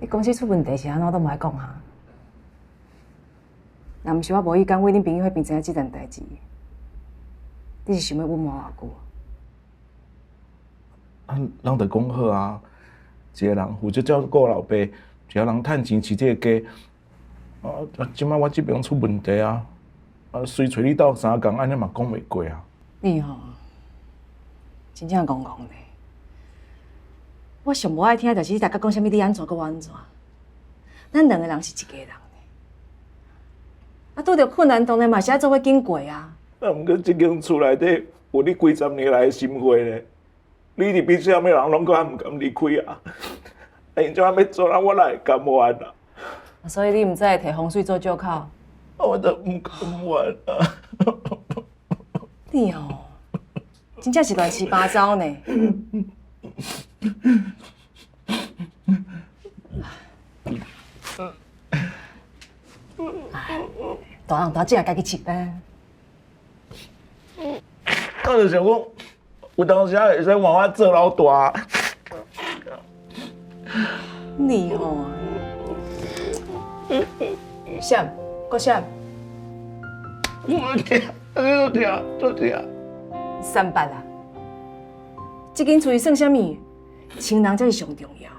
公司出問題是按怎都毋愛講哈？若毋是我無意間為恁朋友彼邊知影這件代誌，你是想欲隱瞞偌久？啊，人就講好啊，一個人負責照顧老爸，一個人趁錢飼這個家。啊啊！這擺我這邊出問題啊，啊，隨揣你鬥相共，按呢嘛講袂過啊。你吼，真正戇戇的。我上無愛聽就是你逐工講啥物你按怎閣我按怎。咱兩個人是一家人呢。啊，拄著困難當然嘛是愛做伙經過啊。啊，毋過這間厝內底有你幾十年來的心血呢，你佇比啥物人攏閣較毋甘離開啊？啊，𪜶這擺欲走啊，我哪會甘願啊？所以你毋知會提風水做借口？我都毋甘願啊！你哦，真正是亂七八糟呢。哎，大人大姐家己飼吧。我就想講，有當時會使換我做老大。你哦，閃，閣閃。我疼，足疼，足疼。三八啦，這間厝算啥物？親人才是上重要的。